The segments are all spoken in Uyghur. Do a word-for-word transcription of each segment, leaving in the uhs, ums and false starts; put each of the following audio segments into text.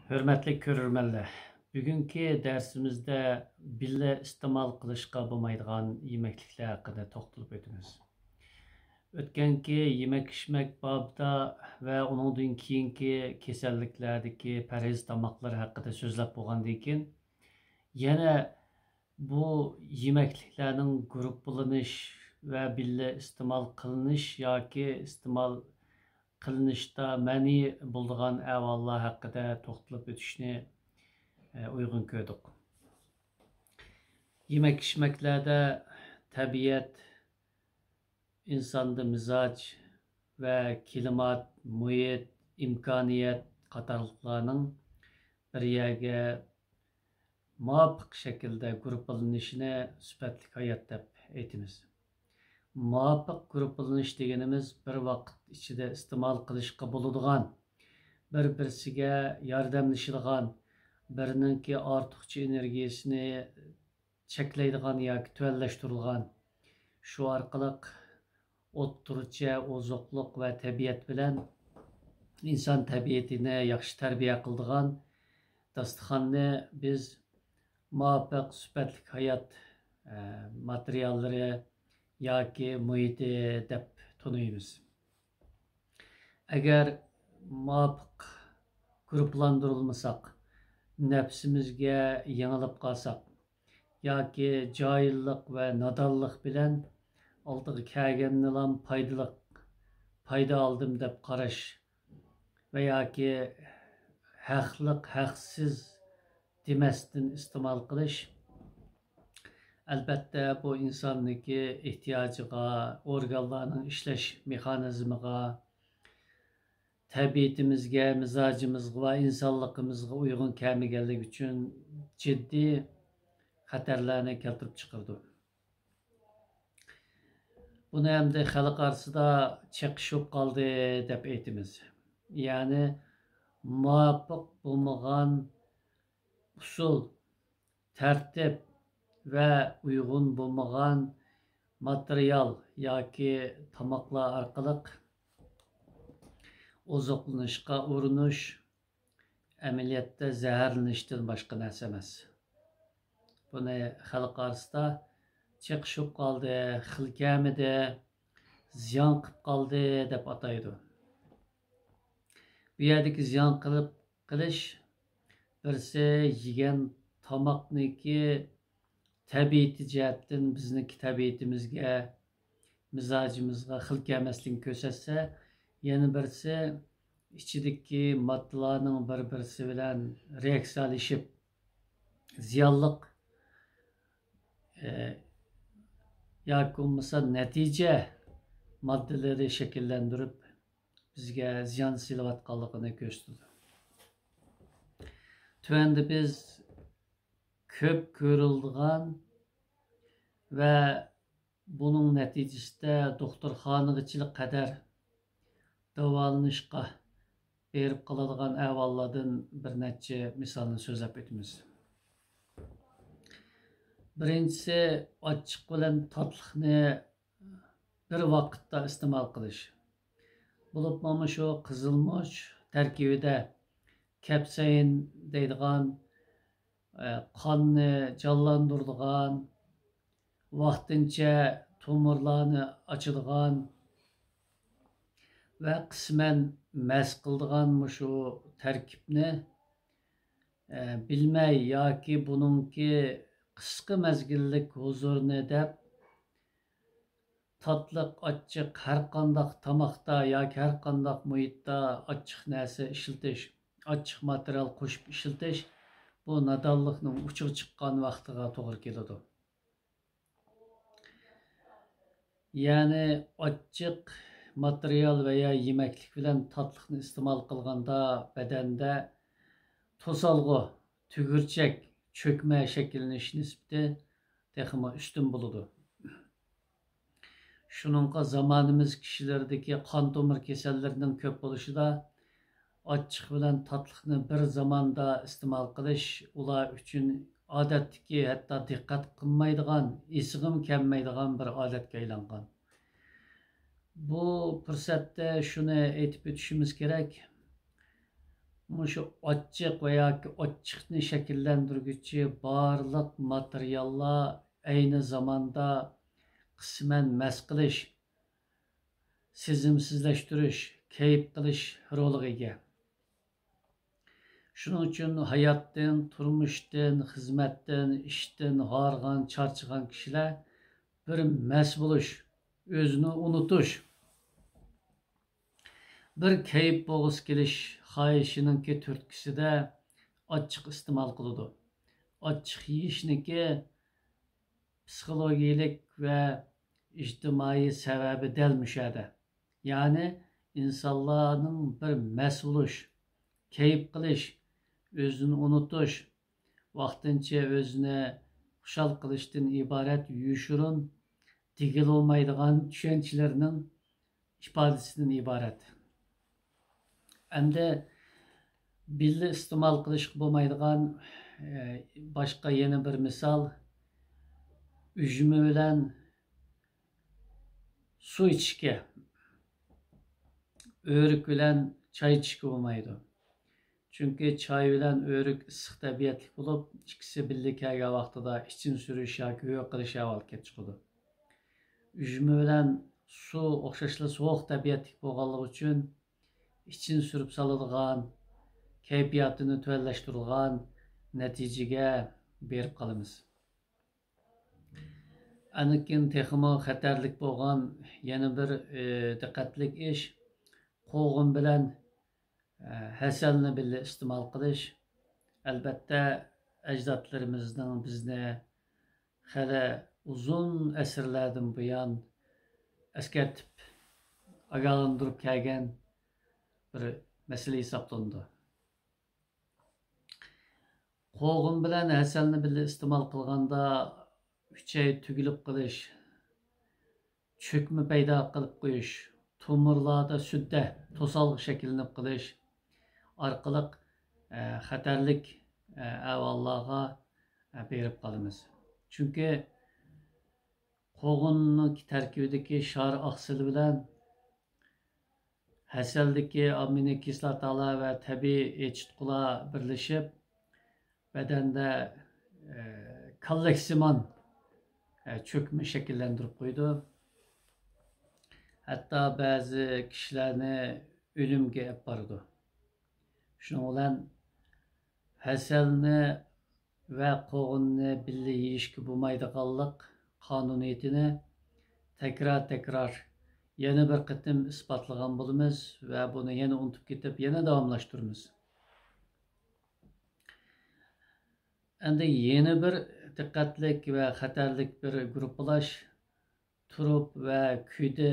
ھۆرمەتلىك كۆرۈرمەنلەر، بۈگۈنكى دەرسىمىزدە بىللە ئىستېمال قىلىشقا بولمايدىغان يېمەكلىكلەر ھەققىدە توختىلىپ ئۆتىمىز. ئۆتكەنكى يېمەك-ئىچمەك بابىدا ۋە ئۇنىڭدىن كېيىنكى كېسەللىكلەردىكى پەرھىز تاماقلار ھەققىدە سۆزلەپ بولغاندىن كېيىن، يەنە بۇ يېمەكلىكلەرنىڭ گۇرۇپپىلىنىش ۋە بىللە ئىستېمال قىلىنىش ياكى ئىستېمال قىلىنىشتا مەنئى بولىدىغان ئەھۋاللار ھەققىدە توختىلىپ ئۆتۈشنى، ئە، ئۇيغۇن كۆردۇق. يېمەك-ئىچمەكلەردە تەبىئەت، ئىنساندا مىزاج ۋە كىلىمات، مۇھىت، ئىمكانىيەت قاتارلىقلارنىڭ بىر يەرگە مۇۋاپىق شەكىلدە گۇرۇپپىلىنىشىنى سۈپەتلىك ھايات دەپ ئېيتىمىز. مۇۋاپىق گۇرۇپپىلىنىش دېگىنىمىز بىر ۋاقىت ئىچىدە ئىستېمال قىلىشقا بولىدىغان، بىر-بىرسىگە ياردەملىشىدىغان، بىرىنىڭكى ئارتۇقچە ئېنېرگىيىسىنى چەكلەيدىغان ياكى تۆۋەنلەشتۈرىدىغان، شۇ ئارقىلىق ئوتتۇرىچە ئوزۇقلۇق ۋە تەبىئەت بىلەن ئىنسان تەبىئىتىنى ياخشى تەربىيە قىلىدىغان داستىخاننى بىز مۇۋاپىق سۈپەتلىك ھايات، ئە، ماتېرىياللىرى ياكى مۇھىتى دەپ تونۇيمىز. ئەگەر مۇۋاپىق گۇرۇپپىلاندۇرۇلمىساق، نەپسىمىزگە يېڭىلىپ قالساق ياكى جاھىللىق ۋە نادانلىق بىلەن ئالدىغا كەلگەننىلا پايدىلىق، پايدا ئالدىم دەپ قاراش ۋە ياكى ھەقلىق، ھەقسىز دېمەستىن ئىستېمال قىلىش، ئەلبەتتە، بۇ ئىنساننىڭكى ئېھتىياجىغا، ئورگانلارنىڭ ئىشلەش مېخانىزمىغا، تەبىئىتىمىزگە، مىزاجىمىزغا ۋە ئىنسانلىقىمىزغا ئۇيغۇن كەلمىگەنلىكى ئۈچۈن جىددىي خەتەرلەرنى كەلتۈرۈپ چىقىرىدۇ. بۇنى ئەمدى خەلق ئارىسىدا چېقىش بولۇپ قالدى دەپ ئېيتىمىز. يەنى مۇۋاپىق بولمىغان ئۇسۇل، تەرتىپ ۋە ئۇيغۇن بولمىغان ماتېرىيال ياكى تاماقلار ئارقىلىق ئوزۇقلىنىشقا ئۇرۇنۇش ئەمەلىيەتتە زەھەرلىنىشتىن باشقا نەرسە ئەمەس. بۇنى خەلق ئارىسىدا چېقىش بولۇپ قالدى، خىل كەمىدى، زىيان قىلىپ قالدى دەپ ئاتايدۇ. بۇ يەردىكى زىيان قىلىپ قېلىش، بىرسى يېگەن تاماقنىڭكى تەبىئىتى جەھەتتىن بىزنىڭكى تەبىئىتىمىزگە، مىزاجىمىزغا خىل كەلمەسلىكىنى كۆرسەتسە، يەنە بىرسى ئىچىدىكى ماددىلارنىڭ بىر-بىرسى بىلەن رېئاكسىيەلىشىپ، زىيانلىق، ئە، ياكى بولمىسا نەتىجە ماددىلىرى شەكىللەندۈرۈپ، بىزگە زىيان سېلىۋاتقانلىقىنى كۆرسىتىدۇ. تۆۋەندە بىز كۆپ كۆرۈلىدىغان ۋە بۇنىڭ نەتىجىسىدە دوختۇرخانىغىچىلىك قەدەر داۋالىنىشقا بېرىپ قالىدىغان ئەھۋاللاردىن بىر نەچچە مىسالنى سۆزلەپ ئۆتىمىز. بىرىنچىسى، ئاچچىق بىلەن تاتلىقنى بىر ۋاقىتتا ئىستېمال قىلىش. بولۇپمۇ مۇشۇ قىزىلمۇچ تەركىبىدە كەپسەيىن دەيدىغان، ئە، قاننى جانلاندۇرىدىغان، ۋاقتىنچە تومۇرلارنى ئاچىدىغان ۋە قىسمەن مەس قىلىدىغان مۇشۇ تەركىبنى، ئە، بىلمەي ياكى بۇنىڭكى قىسقا مەزگىللىك ھۇزۇرنى دەپ، تاتلىق، ئاچچىق، ھەر قانداق تاماقتا ياكى ھەر قانداق مۇھىتتا ئاچچىق نەرسە ئىشلىتىش، ئاچچىق ماتېرىيال قوشۇپ ئىشلىتىش، بۇ نادانلىقنىڭ ئۇچىغا چىققان ۋاقتىغا توغرا كېلىدۇ. يەنى ئاچچىق ماتېرىيال ۋەيا يېمەكلىك بىلەن تاتلىقنى ئىستېمال قىلغاندا بەدەندە توسالغۇ، تۈگۈرچەك، چۆكمە شەكىللىنىش نىسبىتى تېخىمۇ ئۈستۈن بولىدۇ. شۇنىڭغا زامانىمىز كىشىلىرىدىكى قان تومۇر كېسەللىرىنىڭ كۆپ بولۇشىدا ئاچچىق بىلەن تاتلىقنى بىر زاماندا ئىستېمال قىلىش ئۇلار ئۈچۈن ئادەتتىكى، ھەتتا دىققەت قىلمايدىغان، ئېسىغىمۇ كەلمەيدىغان بىر ئادەتكە ئايلانغان. بۇ پۇرسەتتە شۇنى ئېيتىپ ئۆتۈشىمىز كېرەك، مۇشۇ ئاچچىق ۋە ياكى ئاچچىقنى شەكىللەندۈرگۈچى بارلىق ماتېرىياللار ئەينى زاماندا قىسمەن مەس قىلىش، سېزىمسىزلەشتۈرۈش، كەيپ قىلىش رولىغا ئىگە. شۇنىڭ ئۈچۈن ھاياتتىن، تۇرمۇشتىن، خىزمەتتىن، ئىشتىن ھارغان، چارچىغان كىشىلەر بىر مەس بولۇش، ئۆزىنى ئۇنتۇش، بىر كەيپ بولغۇسى كېلىش خاھىشىنىڭكى تۈرتكىسىدە ئاچچىق ئىستېمال قىلىدۇ. ئاچچىق يېيىشنىڭكى پسىخولوگىيەلىك ۋە ئىجتىمائىي سەۋەبى دەل مۇشۇ يەردە. يەنى ئىنسانلارنىڭ بىر مەس بولۇش، كەيپ قىلىش، ئۆزىنى ئۇنتۇش، ۋاقتىنچە ئۆزىنى خۇشال قىلىشتىن ئىبارەت يوشۇرۇن، دېگىلى بولمايدىغان چۈشەنچىلىرىنىڭ ئىپادىسىدىن ئىبارەت. ئەمدى بىللە ئىستېمال قىلىشقا بولمايدىغان، ئە، باشقا يەنە بىر مىسال، ئۈجمە بىلەن سۇ ئىچىشكە، ئۆرۈك بىلەن چاي ئىچىشكە بولمايدۇ. چۈنكى چاي بىلەن ئۆرۈك ئىسسىق تەبىئەتلىك بولۇپ، ئىككىسى بىللە كەلگەن ۋاقتىدا ئىچىنى سۈرۈش ياكى ھۆ قىلىش ئەھۋالى كېلىپ چىقىدۇ. ئۈجمە بىلەن سۇ ئوخشاشلا سوغۇق تەبىئەتلىك بولغانلىقى ئۈچۈن، ئىچىنى سۈرۈپ سالىدىغان، كەيپىياتىنى تۆۋەنلەشتۈرىدىغان نەتىجىگە بېرىپ قالىمىز. ئاندىن كېيىن تېخىمۇ خەتەرلىك بولغان يەنە بىر، ئى، دىققەتلىك ئىش، قوغۇن بىلەن، ئە، ھەسەلنى بىللە ئىستېمال قىلىش. ئەلبەتتە، ئەجدادلىرىمىزنىڭ بىزنى خېلى ئۇزۇن ئەسىرلەردىن بۇيان ئەسكەرتىپ، ئاگاھلاندۇرۇپ كەلگەن بىر مەسىلە ھېسابلىنىدۇ. قوغۇن بىلەن ھەسەلنى بىللە ئىستېمال قىلغاندا، ئۈچەي تۈگۈلۈپ قېلىش، چۆكمە پەيدا قىلىپ قويۇش، تومۇرلاردا سۈددە، توسالغۇ شەكىللىنىپ قېلىش ئارقىلىق، ئە، خەتەرلىك، ئە، ئەھۋاللارغا، ئە، بېرىپ قالىمىز. چۈنكى قوغۇننىڭ تەركىبىدىكى شارى ئاقسىلى بىلەن ھەسەلدىكى ئامىنو كىسلاتالار ۋە تەبىئىي ئېچىتقۇلار بىرلىشىپ، بەدەندە، ئە، كاللېكسىمان، ئە، چۆكمە شەكىللەندۈرۈپ قويىدۇ. ھەتتا بەزى كىشىلەرنى ئۆلۈمگە ئەپ بارىدۇ. شۇنىڭ بىلەن ھەسەلنى ۋە قوغۇننى بىللە يېيىشكە بولمايدىغانلىق قانۇنىيىتىنى تەكرار-تەكرار يەنە بىر قېتىم ئىسپاتلىغان بولىمىز ۋە بۇنى يەنە ئۇنتۇپ كېتىپ، يەنە داۋاملاشتۇرىمىز. ئەمدى يەنە بىر دىققەتلىك ۋە خەتەرلىك بىر گۇرۇپپىلاش، تۇرۇپ ۋە كۈدە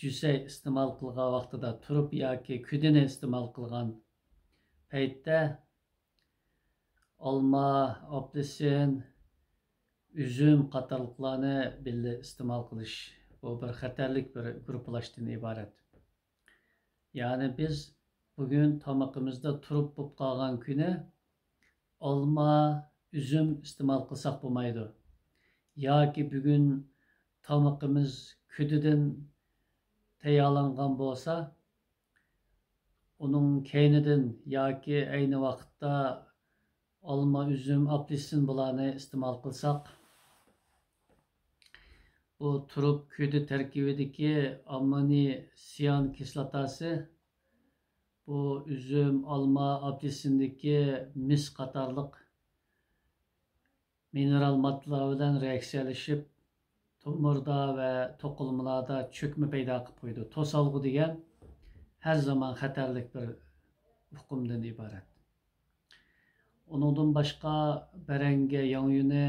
جۈسەي ئىستېمال قىلغان ۋاقتىدا، تۇرۇپ ياكى كۈدىنى ئىستېمال قىلغان پەيتتە ئالما، ئاپېلسىن، ئۈزۈم قاتارلىقلارنى بىللە ئىستېمال قىلىش، بۇ بىر خەتەرلىك بىر گۇرۇپپىلاشتىن ئىبارەت. يەنى بىز بۈگۈن تامىقىمىزدا تۇرۇپ بولۇپ قالغان كۈنى ئالما، ئۈزۈم ئىستېمال قىلساق بولمايدۇ. ياكى بۈگۈن تامىقىمىز كۈدىدىن تەييارلانغان بولسا، ئۇنىڭ كەينىدىن ياكى ئەينى ۋاقىتتا ئالما، ئۈزۈم، ئاپېلسىن بۇلارنى ئىستېمال قىلساق، بۇ تۇرۇپ كۈدە تەركىبىدىكى ئامىنو سىيان كىسلاتاسى، بۇ ئۈزۈم، ئالما، ئاپېلسىندىكى مىس قاتارلىق مىنېرال ماددىلار بىلەن رېئاكسىيەلىشىپ، تومۇردا ۋە توقۇلمىلاردا چۆكمە پەيدا قىلىپ قويىدۇ. توسالغۇ دېگەن ھەر زامان خەتەرلىك بىر ئۇقۇمدىن ئىبارەت. ئۇنىڭدىن باشقا، بەرەڭگە، ياڭيۇنى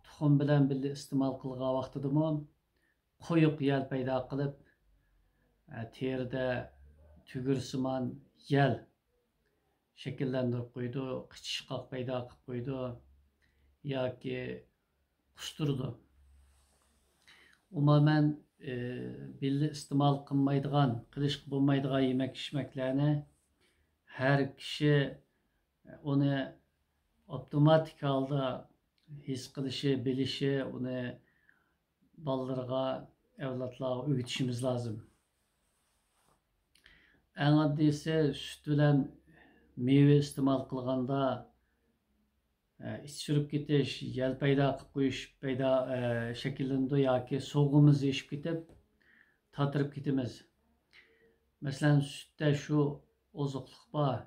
تۇخۇم بىلەن بىللە ئىستېمال قىلغان ۋاقتىدىمۇ قويۇق يەل پەيدا قىلىپ، ئە، تېرىدە تۈگۈرسىمان يەل شەكىللەندۈرۈپ قويىدۇ، قىچىشقاق پەيدا قىلىپ قويىدۇ ياكى قۇستۇرىدۇ. ئومۇمەن، ئى، بىللە ئىستېمال قىلمايدىغان، قىلىشقا بولمايدىغان يېمەك-ئىچمەكلەرنى ھەر كىشى ئۇنى ئاپتوماتىك ھالدا ھېس قىلىشى، بىلىشى، ئۇنى بالىلىرىغا، ئەۋلادلارغا ئۆگىتىشىمىز لازىم. ئەڭ ئاددىيسى، سۈت بىلەن مېۋە ئىستېمال قىلغاندا، ئە، ئىچ سۈرۈپ كېتىش، يەل پەيدا قىلىپ قويۇش پەيدا، ئە، شەكىللىنىدۇ ياكى سوغۇمىز ئېشىپ كېتىپ، تاتىرىپ كېتىمىز. مەسىلەن، سۈتتە شۇ ئوزۇقلۇق بار،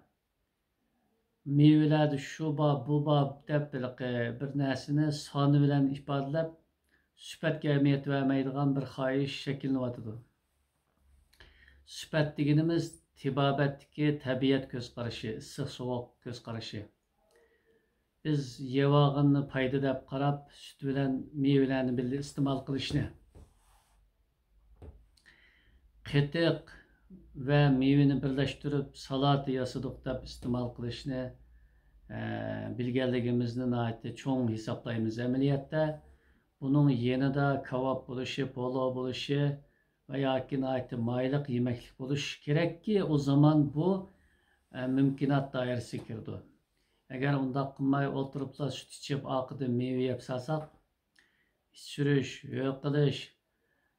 مېۋىلەردە شۇ بار، بۇ بار دەپ، ھېلىقى بىر نەرسىنى سانى بىلەن ئىپادىلەپ، سۈپەتكە ئەھمىيەت بەرمەيدىغان بىر خاھىش شەكىللىنىۋاتىدۇ. سۈپەت دېگىنىمىز تېبابەتتىكى تەبىئەت كۆز قارىشى، ئىسسىق سوغۇق كۆز قارىشى. بىز يەۋالغىنىنى پايدا دەپ قاراپ، سۈت بىلەن مېۋىلەرنى بىللە ئىستېمال قىلىشنى، قېتىق ۋە مېۋىنى بىرلەشتۈرۈپ سالات ياسىدۇق دەپ ئىستېمال قىلىشنى، ئە، بىلگەنلىكىمىزنى ناھايىتى چوڭ ھېسابلايمىز ئەمەلىيەتتە. بۇنىڭ يېنىدا كاۋاپ بولۇشى، پولۇ بولۇشى ۋە ياكى ناھايىتى مايلىق يېمەكلىك بولۇشى كېرەككى، ئۇ زامان بۇ، ئە، مۇمكىنات دائىرىسىگە كىرىدۇ. ئەگەر ئۇنداق قىلماي ئولتۇرۇپلا سۈت ئىچىپ، ئارقىدىن مېۋە يەپ سالساق، ئىچ سۈرۈش، ھۆ قىلىش،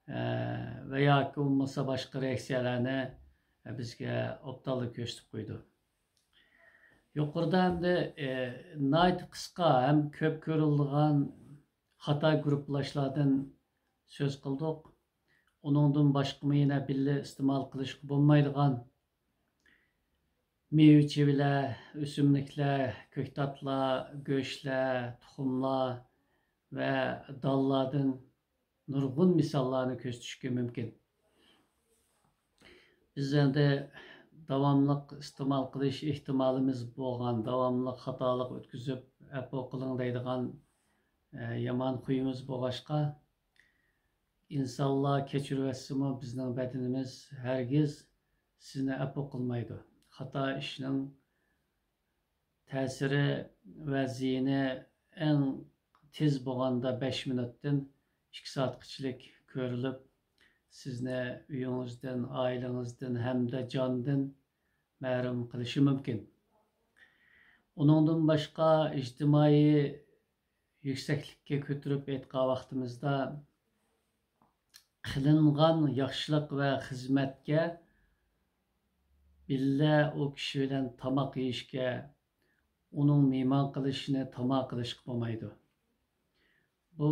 ئە، ۋە ياكى بولمىسا باشقا رېئاكسىيەلەرنى، ئە، بىزگە ئوبدانلا كۆرسىتىپ قويىدۇ. يۇقىرىدا ئەمدى، ئە، ناھايىتى قىسقا ھەم كۆپ كۆرۈلىدىغان خاتا گۇرۇپپىلاشلاردىن سۆز قىلدۇق. ئۇنىڭدىن باشقىمۇ يەنە بىللە ئىستېمال قىلىشقا بولمايدىغان مېۋە-چېۋىلەر، ئۆسۈملۈكلەر، كۆكتاتلار، گۆشلەر، تۇخۇملار ۋە دانلاردىن نۇرغۇن مىساللارنى كۆرسىتىشكە مۇمكىن. بىز ئەمدى داۋاملىق ئىستېمال قىلىش ئېھتىمالىمىز بولغان، داۋاملىق خاتالىق ئۆتكۈزۈپ، ئەپۇ قىلىڭ دەيدىغان، ئە، يامان خۇيىمىز بولغاچقا، ئىنسانلار كەچۈرۈۋەتسىمۇ، بىزنىڭ بەدىنىمىز ھەرگىز سىزنى ئەپۇ قىلمايدۇ. خاتا ئىشنىڭ تەسىرى ۋە زىيىنى ئەڭ تېز بولغاندا بەش مىنۇتتىن ئىككى سائەتكىچىلىك كۆرۈلۈپ، سىزنى ئۆيىڭىزدىن، ئائىلىڭىزدىن ھەمدە جاندىن مەھرۇم قىلىشى مۇمكىن. ئۇنىڭدىن باشقا، ئىجتىمائىي يۈكسەكلىككە كۆتۈرۈپ ئېيتقان ۋاقتىمىزدا، قىلىنغان ياخشىلىق ۋە خىزمەتكە بىللە ئۇ كىشى بىلەن تاماق يېيىشكە، ئۇنىڭ مېھمان قىلىشىنى تاما قىلىشقا بولمايدۇ. بۇ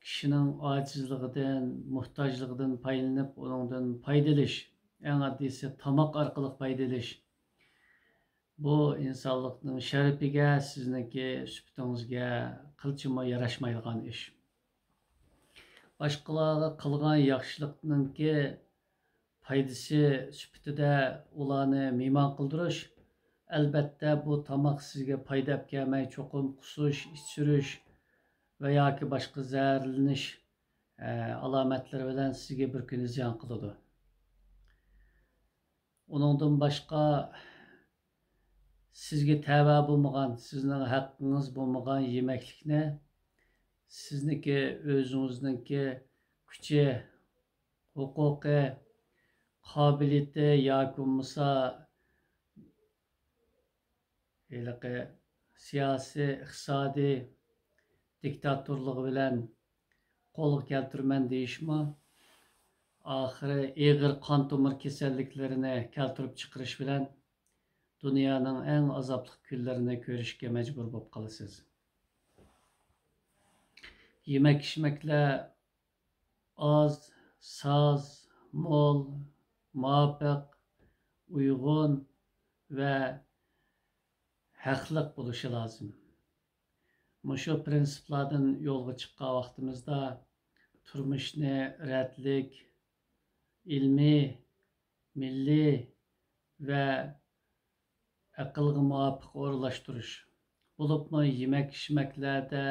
كىشىنىڭ ئاجىزلىقىدىن، موھتاجلىقىدىن پايدىلىنىپ، ئۇنىڭدىن پايدا ئېلىش، ئەڭ ئاددىيسى تاماق ئارقىلىق پايدا ئېلىش. بۇ ئىنسانلىقنىڭ شەرىپىگە، سىزنىڭكى سۈپىتىڭىزگە قىلچىمۇ ياراشمايدىغان ئىش. باشقىلارغا قىلغان ياخشىلىقنىڭكى پايدىسى سۈپىتىدە ئۇلارنى مېھمان قىلدۇرۇش، ئەلبەتتە، بۇ تاماق سىزگە پايدا ئەپ كەلمەي، چوقۇم قۇسۇش، ئىچ سۈرۈش ۋە ياكى باشقا زەھەرلىنىش، ئە، ئالامەتلىرى بىلەن سىزگە بىر كۈنى زىيان قىلىدۇ. ئۇنىڭدىن باشقا، سىزگە تەۋە بولمىغان، سىزنىڭ ھەققىڭىز بولمىغان يېمەكلىكنى سىزنىڭكى، ئۆزىڭىزنىڭكى كۈچى، ھوقۇقى، قابىلىيىتى ياكى بولمىسا ھېلىقى سىياسىي، ئىقتىسادىي دىكتاتورلۇقى بىلەن قولغا كەلتۈرىمەن دېيىشمۇ، ئاخىرى ئېغىر قان تومۇر كېسەللىكلىرىنى كەلتۈرۈپ چىقىرىش بىلەن دۇنيانىڭ ئەڭ ئازابلىق كۈنلىرىنى كۆرۈشكە مەجبۇر بولۇپ قالىسىز. يېمەك-ئىچمەكلەر ئاز، ساز، مول، مۇۋاپىق، ئۇيغۇن ۋە ھەقلىق بولۇشى لازىم. مۇشۇ پىرىنسىپلاردىن يولغا چىققان ۋاقتىمىزدا تۇرمۇشنى رەتلىك، ئىلمىي، مىللىي ۋە ئەقىلگە مۇۋاپىق ئورۇنلاشتۇرۇش، بولۇپمۇ يېمەك-ئىچمەكلەردە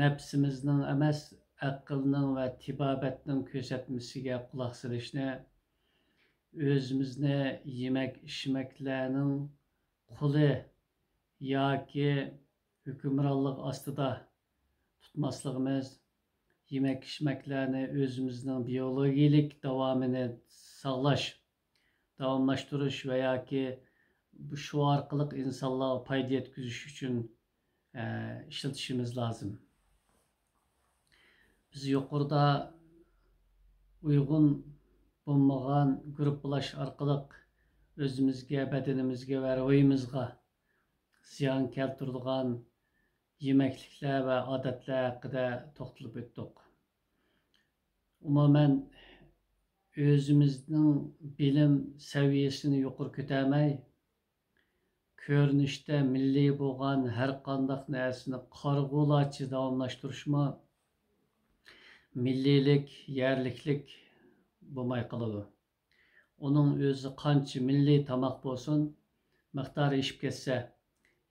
نەپسىمىزنىڭ ئەمەس، ئەقىلنىڭ ۋە تېبابەتنىڭ كۆرسەتمىسىگە قۇلاق سېلىشنى، ئۆزىمىزنى يېمەك-ئىچمەكلەرنىڭ قۇلى ياكى ھۆكۈمرانلىق ئاستىدا تۇتماسلىقىمىز، يېمەك-ئىچمەكلەرنى ئۆزىمىزنىڭ بىيولوگىيىلىك داۋامىنى ساقلاش، داۋاملاشتۇرۇش ۋە ياكى شۇ ئارقىلىق ئىنسانلارغا پايدا يەتكۈزۈش ئۈچۈن، ئە، ئىشلىتىشىمىز لازىم. بىز يۇقىرىدا ئۇيغۇن بولمىغان گۇرۇپپىلاش ئارقىلىق ئۆزىمىزگە، بەدىنىمىزگە ۋە روھىمىزغا زىيان كەلتۈرىدىغان يېمەكلىكلەر ۋە ئادەتلەر ھەققىدە توختىلىپ ئۆتتۇق. ئومۇمەن، ئۆزىمىزنىڭ بىلىم سەۋىيەسىنى يۇقىرى كۆتەرمەي، كۆرۈنۈشتە مىللىي بولغان ھەر قانداق نەرسىنى قارىغۇلارچە داۋاملاشتۇرۇشمۇ مىللىيلىك، يەرلىكلىك بولماي قالىدۇ. ئۇنىڭ ئۆزى قانچە مىللىي تاماق بولسۇن، مىقدارى ئېشىپ كەتسە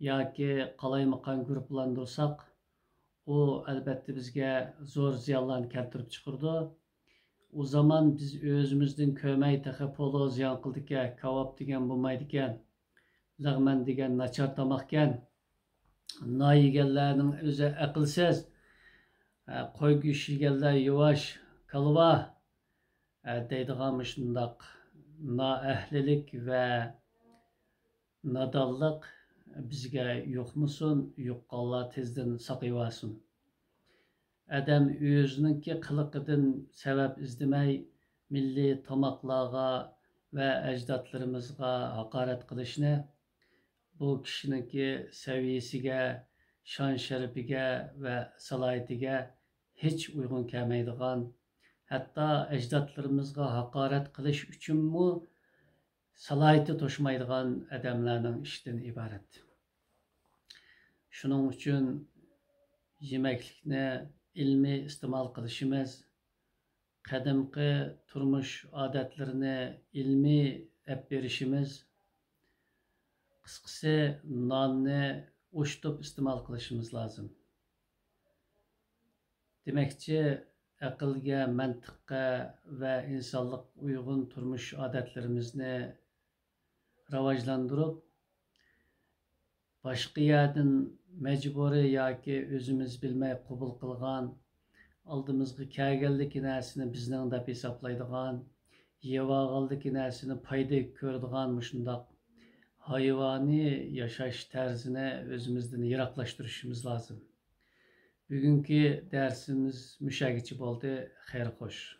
ياكى قالايمىقان گۇرۇپپىلاندۇرساق، ئۇ ئەلۋەتتە بىزگە زور زىيانلارنى كەلتۈرۈپ چىقىرىدۇ. ئۇ زامان بىز ئۆزىمىزدىن كۆرمەي تېخى پولۇ زىيان قىلىدىكەن، كاۋاپ دېگەن بولمايدىكەن، لەغمەن دېگەن ناچار تاماقكەن، نان يېگەنلەرنىڭ ئۆزى ئەقىلسىز، قوي گۆشى يېگەنلەر يۇۋاش، كالۋا دەيدىغان مۇشۇنداق نائەھلىلىك ۋە نادانلىق بىزگە يۇقمىسۇن، يۇققانلار تېزدىن ساقىيىۋالسۇن. ئادەم ئۆزىنىڭكى قىلىقىدىن سەۋەب ئىزدىمەي، مىللىي تاماقلارغا ۋە ئەجدادلىرىمىزغا ھاقارەت قىلىشنى، بۇ كىشىنىڭكى سەۋىيەسىگە، شان-شەرىپىگە ۋە سالاھىيىتىگە ھېچ ئۇيغۇن كەلمەيدىغان، ھەتتا ئەجدادلىرىمىزغا ھاقارەت قىلىش ئۈچۈنمۇ سالاھىيىتى توشمايدىغان ئادەملەرنىڭ ئىشىدىن ئىبارەت. شۇنىڭ ئۈچۈن يېمەكلىكنى ئىلمىي ئىستېمال قىلىشىمىز، قەدىمكى تۇرمۇش ئادەتلىرىنى ئىلمىي ئەپ بېرىشىمىز، قىسقىسى، ناننى ئوشتۇپ ئىستېمال قىلىشىمىز لازىم. دېمەكچى، ئەقىلگە، مەنتىققە ۋە ئىنسانلىق ئۇيغۇن تۇرمۇش ئادەتلىرىمىزنى راۋاجلاندۇرۇپ، باشقا يەردىن مەجبۇرىي ياكى ئۆزىمىز بىلمەي قوبۇل قىلغان، ئالدىمىزغا كەلگەنلىكى نەرسىنى بىزنىڭ دەپ ھېسابلايدىغان، يەۋالغانلىكى نەرسىنى پايدا كۆرىدىغان مۇشۇنداق ھايۋانىي ياشاش تەرزىنى ئۆزىمىزدىن يىراقلاشتۇرۇشىمىز لازىم. بۈگۈنكى دەرسىمىز مۇشەگىچە بولدى. خەير خوش.